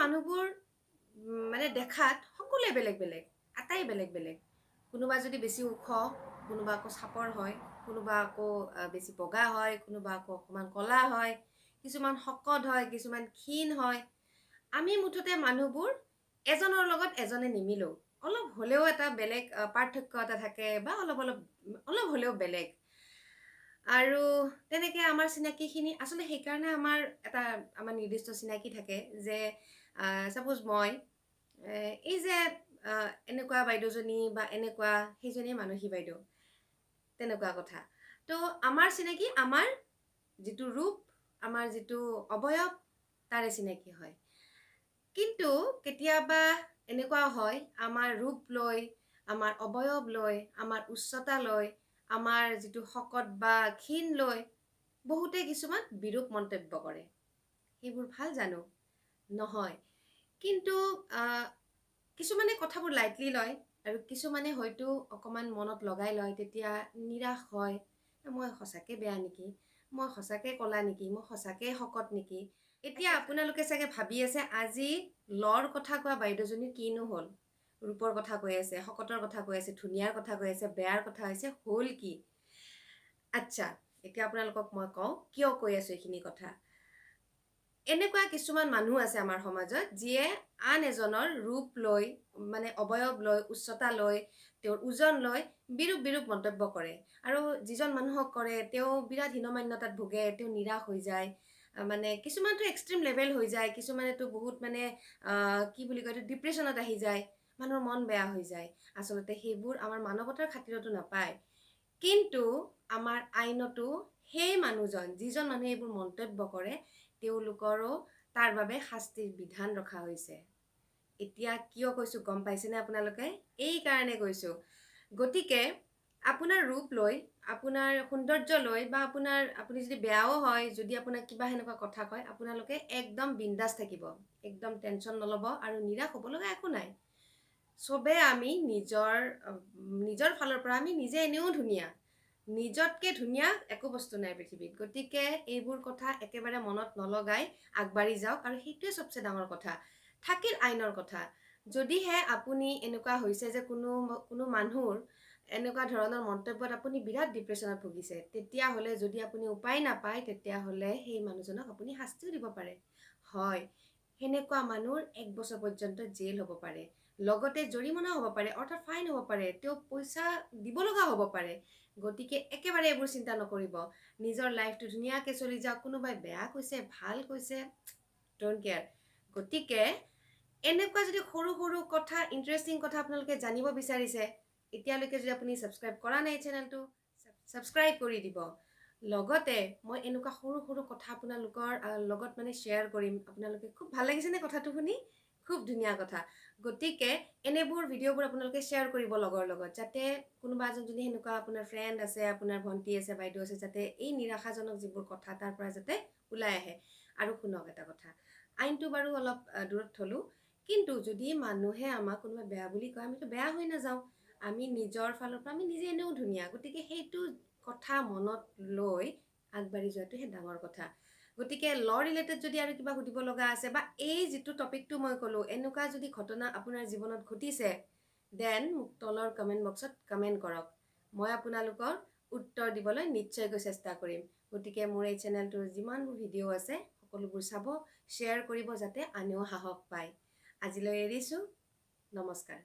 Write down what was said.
মানুহবোৰ মানে দেখাত সকলোৱে বেলেগ বেলেগ, আটাই বেলেগ বেলেগ। কোনোবা যদি বেছি ওখ, কোনোবা আকৌ চাপৰ হয়, কোনোবা আকৌ বেছি বগা হয়, কোনোবা আকৌ অকণমান ক'লা হয়, কিছুমান শকত হয়, কিছুমান ক্ষীণ হয়। আমি মুঠতে মানুহবোৰ এজনৰ লগত এজনে নিমিলোঁ, অলপ হ'লেও এটা বেলেগ পাৰ্থক্য এটা থাকে বা অলপ অলপ অলপ হ'লেও বেলেগ। আৰু তেনেকৈ আমাৰ চিনাকিখিনি আচলতে সেইকাৰণে আমাৰ এটা আমাৰ নিৰ্দিষ্ট চিনাকি থাকে যে ছাপ'জ মই এই যে এনেকুৱা বাইদেউজনী বা এনেকুৱা সেইজনীয়ে মানসী বাইদেউ, তেনেকুৱা কথা। তো আমাৰ চিনাকি আমাৰ যিটো ৰূপ, আমাৰ যিটো অৱয়ব, তাৰে চিনাকি হয়। কিন্তু কেতিয়াবা এনেকুৱা হয় আমাৰ ৰূপ লৈ, আমাৰ অৱয়ব লৈ, আমাৰ উচ্চতা লৈ, আমাৰ যিটো শকত বা ক্ষীণ লৈ বহুতে কিছুমান বিৰূপ মন্তব্য কৰে। সেইবোৰ ভাল জানো? নহয়। কিন্তু কিছুমানে কথাবোৰ লাইটলি লয় আৰু কিছুমানে হয়তো অকণমান মনত লগাই লয়, তেতিয়া নিৰাশ হয়, মই সঁচাকৈ বেয়া নেকি, মই সঁচাকৈ ক'লা নেকি, মই সঁচাকৈ শকত নেকি। এতিয়া আপোনালোকে চাগে ভাবি আছে আজি লৰ কথা কোৱা বাইদেউজনী কিনো হ'ল, ৰূপৰ কথা কৈ আছে, শকতৰ কথা কৈ আছে, ধুনীয়াৰ কথা কৈ আছে, বেয়াৰ কথা হৈছে, হ'ল কি? আচ্ছা, এতিয়া আপোনালোকক মই কওঁ কিয় কৈ আছোঁ এইখিনি কথা। এনেকুৱা কিছুমান মানুহ আছে আমাৰ সমাজত যিয়ে আন এজনৰ ৰূপ লৈ, মানে অৱয়ব লৈ, উচ্চতা লৈ, তেওঁৰ ওজন লৈ বিৰূপ বিৰূপ মন্তব্য কৰে। আৰু যিজন মানুহক কৰে তেওঁ বিৰাট হীনমান্যতাত ভোগে, তেওঁ নিৰাশ হৈ যায়, মানে কিছুমানতো এক্সট্ৰিম লেভেল হৈ যায়, কিছুমানেতো বহুত মানে কি বুলি কয় এইটো ডিপ্ৰেশ্যনত আহি যায়, মানুহৰ মন বেয়া হৈ যায়। আচলতে সেইবোৰ আমাৰ মানৱতাৰ খাতিৰতো নাপায়, কিন্তু আমাৰ আইনতো সেই মানুহজন, যিজন মানুহে এইবোৰ মন্তব্য কৰে, তেওঁলোকৰো তাৰ বাবে শাস্তিৰ বিধান ৰখা হৈছে। এতিয়া কিয় কৈছোঁ গম পাইছেনে আপোনালোকে? এইকাৰণে কৈছোঁ। গতিকে আপোনাৰ ৰূপ লৈ, আপোনাৰ সৌন্দৰ্য লৈ, বা আপোনাৰ আপুনি যদি বেয়াও হয়, যদি আপোনাক কিবা সেনেকুৱা কথা কয়, আপোনালোকে একদম বিন্দাছ থাকিব, একদম টেনশ্যন নল'ব আৰু নিৰাশ হ'ব লগা একো নাই। চবে আমি নিজৰ নিজৰ ফালৰ পৰা আমি নিজে এনেও ধুনীয়া, নিজতকৈ ধুনীয়া একো বস্তু নাই পৃথিৱীত। গতিকে এইবোৰ কথা একেবাৰে মনত নলগাই আগবাঢ়ি যাওক, আৰু সেইটোৱে চবচে ডাঙৰ কথা। থাকিল আইনৰ কথা। যদিহে আপুনি এনেকুৱা হৈছে যে কোনো কোনো মানুহৰ এনেকুৱা ধৰণৰ মন্তব্যত আপুনি বিৰাট ডিপ্ৰেশ্যনত ভুগিছে, তেতিয়াহ'লে যদি আপুনি উপায় নাপায়, তেতিয়াহ'লে সেই মানুহজনক আপুনি শাস্তিও দিব পাৰে। হয়, সেনেকুৱা মানুহৰ 1 বছৰ পৰ্যন্ত জেল হ'ব পাৰে, লগতে জৰিমনা হ'ব পাৰে, অৰ্থাৎ ফাইন হ'ব পাৰে, তেওঁ পইচা দিব লগা হ'ব পাৰে। গতিকে একেবাৰে এইবোৰ চিন্তা নকৰিব, নিজৰ লাইফটো ধুনীয়াকৈ চলি যাওক। কোনোবাই বেয়া কৈছে, ভাল কৈছে, don't care. গতিকে এনেকুৱা যদি সৰু সৰু কথা, ইণ্টাৰেষ্টিং কথা আপোনালোকে জানিব বিচাৰিছে, এতিয়ালৈকে যদি আপুনি ছাবস্ক্ৰাইব কৰা নাই চেনেলটো, ছাবস্ক্ৰাইব কৰি দিব। লগতে মই এনেকুৱা সৰু সৰু কথা আপোনালোকৰ লগত মানে শ্বেয়াৰ কৰিম। আপোনালোকে খুব ভাল লাগিছেনে কথাটো শুনি? খুব ধুনীয়া কথা। গতিকে এনেবোৰ ভিডিঅ'বোৰ আপোনালোকে শ্বেয়াৰ কৰিব লগৰ লগত, যাতে কোনোবা এজন যদি সেনেকুৱা আপোনাৰ ফ্ৰেণ্ড আছে, আপোনাৰ ভণ্টি আছে, বাইদেউ আছে, যাতে এই নিৰাশাজনক যিবোৰ কথা তাৰ পৰা যাতে ওলাই আহে। আৰু শুনক এটা কথা, আইনটো বাৰু অলপ দূৰত থলোঁ, কিন্তু যদি মানুহে আমাক কোনোবাই বেয়া বুলি কয়, আমিতো বেয়া হৈ নাযাওঁ, আমি নিজৰ ফালৰ পৰা আমি নিজে এনেও ধুনীয়া। গতিকে সেইটো কথা মনত লৈ আগবাঢ়ি যোৱাটোহে ডাঙৰ কথা। গতিকে ল ৰিলেটেড যদি আৰু কিবা সুধিব লগা আছে, বা এই যিটো টপিকটো মই ক'লোঁ, এনেকুৱা যদি ঘটনা আপোনাৰ জীৱনত ঘটিছে, then মোক তলৰ কমেণ্ট বক্সত কমেণ্ট কৰক, মই আপোনালোকৰ উত্তৰ দিবলৈ নিশ্চয়কৈ চেষ্টা কৰিম। গতিকে মোৰ এই চেনেলটোৰ যিমানবোৰ ভিডিঅ' আছে সকলোবোৰ চাব, শ্বেয়াৰ কৰিব, যাতে আনেও সাহস পায়। আজিলৈ এৰিছোঁ, নমস্কাৰ।